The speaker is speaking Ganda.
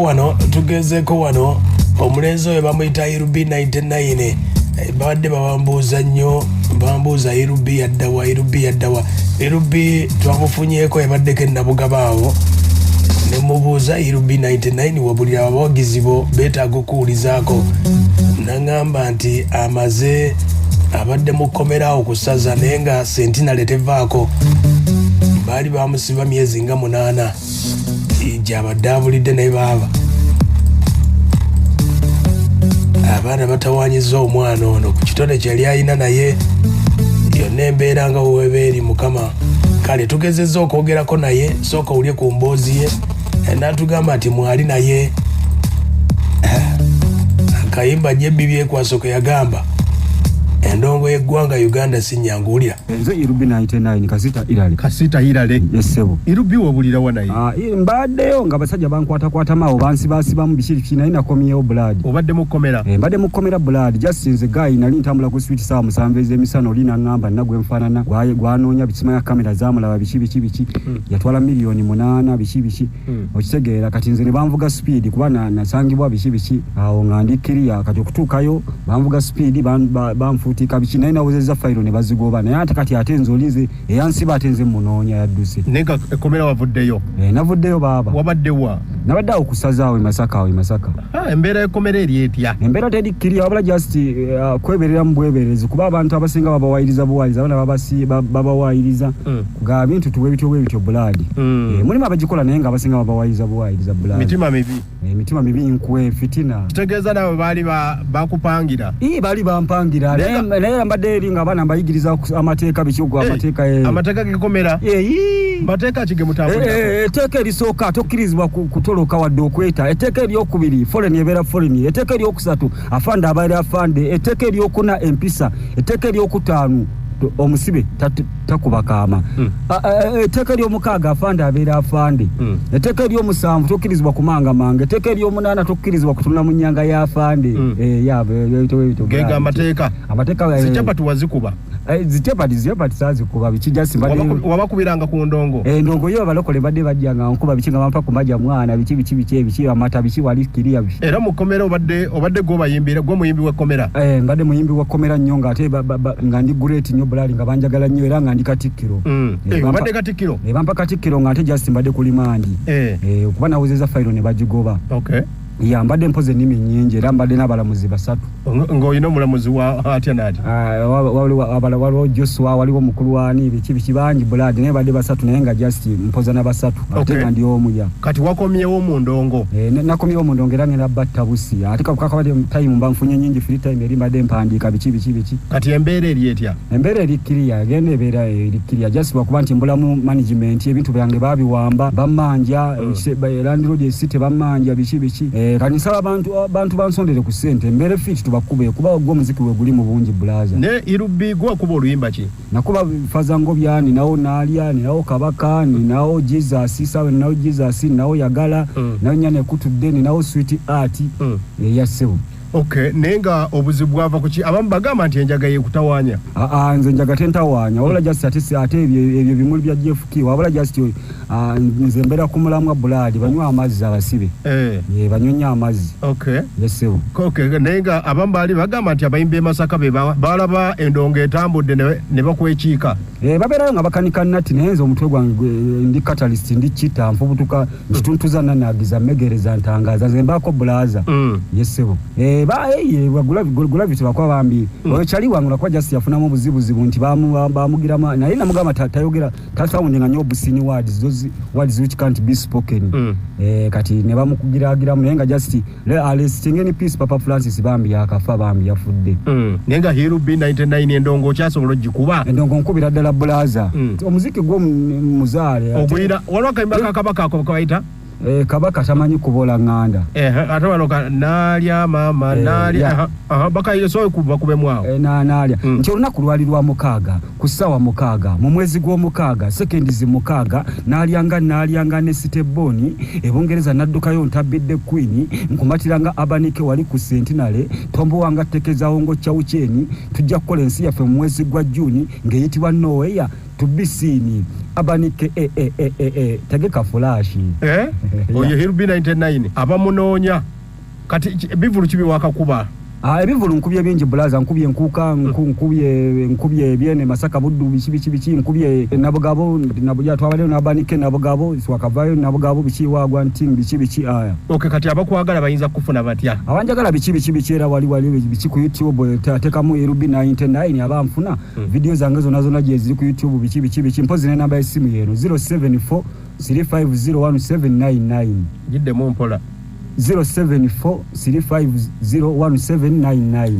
Wano tugezeeko wano omulenzi oyo bamuyita Irubi 99. Babadde babambuuza nnyo, bambuuza Irubi yaddawa, Irubi yaddawa. Irubi twamufunyeeko, yabaddeko enabugaba awo ne mubuuza, "Irubi 99, wabulira abawagizi bo beetaaga okuwulizaako." Naŋŋamba nti amaze abadde mu kkomera awo ku ssaza, naye nga sentinale tevaako. Baali bamusiba myezi nga 8 gyabadde abulidde, naye baaba abaana batawanyiza omwana ono ku kitone kyeyali alina, naye yonna embeera nga weweeba eri mukama. Kale tugezezza okwogerako naye, sooka owulye ku mboozi ye, natugamba nti mwali naye akayimba jebbi byekwaso ke yagamba endongo y'eggwanga Uganda si nyangu. Wulira. Nze Irubi 99 Kasita Irale. Kasita Irale. Yesebo. Irubi, wabulira wa naye? Ah, mbaddeyo nga abasajja bankwatakwatamu awo, bansibasibamu biki biki, naye nakomyewo blood. Obadde mu kkomera? Eh, mbadde mu kkomera blood. Just nze guy nali ntambula ku street saawa 7 ez'emisana, oli naŋŋamba nna gwe nfaanana gwanoonya bisimanya kamera zamulaba biki biki biki, yatwala miliyoni 8 biki biki. Okitegeera? Kati nze ne banvuga speed kuba nasangibwa biki biki awo nga ndi kiriya. Kati okutuukayo banvuga speed, banfuutika biki, naye nawozezza fayiro ne bazigoba. Naye ate kati ate nze oli nze eyansiba, ate nze munoonya, yadduse. Naye nga ekkomera wavuddeyo? Eh, navuddeyo baaba. Wabadde wa? Nabadde awo kusaza awo e Masaka, awo e Masaka. Ah, embeera y'ekkomera eri etya? Embeera teri kiriya, wabula just kweberera mu bweberezi, kuba abantu abasinga babawayiriza buwayiriza, abaana babawayiriza ga bintu tuwe bityo bwe bityo blood. Eh, mulimu abagikola, naye nga abasinga babawayiriza buwayiriza blood. Mitima mibi. Emitima mibi, nkwe, fitina. Kitegeeza nabo baali bakupangira? Ii, baali bampangira. Naye naye mbadde eri nga abaana mbayigiriza amateeka biki ogwo. Eh, amateeka. Amateeka gekomera? Ii. Mateeka ki ge mutambulirako? Etteeka erisooka, tokkirizibwa kutoloka wadde okweta. Etteeka eryokubiri, foreign ebeera foreign. Etteeka eryokusatu, afande abeera afande. Etteeka eryokuna, empisa. Etteeka eryokutaano, omusibe takuba kaama. Etteeka eryomukaaga, afande abeera afande. Etteeka eryomusanvu, tokkirizibwa kumangamanga. Etteeka eryomunaana, tokkirizibwa kutunula mu nnyanga y'afande. Eh, ya, ebyo ebyo. Gega amateeka. Amateeka. Zikyapati wazikuba? Zikyapati saazikuba biki, just mbadde Wabakubiranga ku ndongo? Eh, ndongo yo abalokole badde bajja nga nkuba biki, nga bampa kumaja mwana biki biki biki ebiki amata biki wali kiriya biki. Era mu kkomera obadde gwobayimbira, gwe muyimbi w'ekkomera? Eh, mbadde muyimbi wa kkomera nnyo, nga ate nga ndi great nnyo bulali, nga banjagala nnyo, era nga ndi katikkiro. Eh, obadde katikkiro? Eh, bampa katikkiro, nga ate just mbadde ku remand. Eh, kuba nawozeza fayiro ne bagigoba. Ya, mbadde mpoze ennimi nnyingi, era mbadde n'abalamuzi basatu. Ng'olina omulamuzi wa atya n'atya? Ah, waliwo Joshua, waliwo mukulu wani biki biki, bangi blood, naye badde basatu, naye nga just mpoza na basatu ate nga ndi omu ya. Kati wakomyewo mu ndongo? Eh, nakomyewo mu ndongo, era ngenda batta busi, ate kakabadde time mba nfunye nyingi, free time eri mbadde mpandiika biki biki biki. Kati embeera eri etya? Embeera eri kiriya, egenda ebeera eri kiriya, just lwakuba nti mbulamu management, ebintu byange babiwamba, bammanja, landlord esite bammanja biki biki. Eh, kati nsaba abantu bansondere ku ssente embeera fit tubakube, kuba gwo omuziki we guli mu bungi bulaza. Ne Irubi, gwe wakuba oluyimba ki? Nakuba Faza Ngobya, ninawo Naalya, ninawo Kabaka, ninawo Jesus sawe, ninawo Jesus, ninawo Yagala, nawo Nyana Ekutudde, ninawo Sweet Art. Eya ssebo. Okay, naye nga obuzibu bwava ku ki? Abamu bagamba nti enjaga yekutawaanya. Aa, nze njaga tentawaanya, wabula just ate ebyo bimuli bya Jeff K, wabula just nze mbeera ku mulamwa blood, banywa amazzi abasibe. Eh, banywe nnyo amazzi. Yesebo. Okay, naye nga abamu baali bagamba nti abayimbi e Masaka be balaba endongo etambudde ne bakwekiika. Eh, babeerayo nga bakanika nati, naye nze omutwe gwange ndi catalyst, ndi kita nfubutuka nkituntuza, nanagiza, megereza, ntangaza, nze mbaako bulaza. Yesebo. Eh, ba eh, Gravity bakuba bambi oyo kyali wange, lwakuba just yafunamu obuzibuzibu nti bamugiramu, naye namugamba tayogera, tasoundinga nnyo obusini words, those words which can't be spoken. Eh, kati ne bamukugiragiramu, naye nga just resting in peace Papa Francis, bambi yakafa, bambi yafudde. Naye nga Hirubi 99 endongo okyasobola ogikuba? Endongo nkubira ddala bulaza. Omuziki gwo muzaale Oguyira waliwo akayimba ka Kabaka ako kabayita Eh, Kabaka tamanyi kubola ŋŋanda. Ate wano naalya maama. Eh, naalya. Aha, bakayisobola bakubemu awo. Eh, naalya. Nti olunaku lwali lwa mukaaga ku ssaawa 6 mu mwezi gw'omukaaga, seconds 6, naalyanga ne sitebooni e Bungereza, naddukayo ntabbidde queen, nkumatiranga abanike wali ku sentinale, tombowanga tekezaawo ng'okyawukyeni, tujja kukola ensi yaffe mu mwezi gwa Juni ng'eyitibwa Noweya. To be seen abanike e e e e e tegeka flash. Eh? Oyo Hirubi 99 abamunoonya kati ebivulu kibi wakakuba. Ah, ebivulu nkubye bingi bulaza, nkubye enkuuka, nkubye ebyene Masaka, Buddu, biki biki biki, nkubye Nabugabo, Nabuja, twabaddeyo n'abanike Nabugabo, wakavayo Nabugabo, biki wagwa nti biki biki aya. Okay, kati abakwagala bayinza kufuna batya? Abanjagala biki biki biki era wali wali biki ku YouTube, ateekamu Erubi 99 aba nfuna. Video zange zonna zonna gye ziri ku YouTube, biki biki biki, mpozi n'enamba y'essimu yeeno 074 3501799. Giddemu mpola. 074 3501799.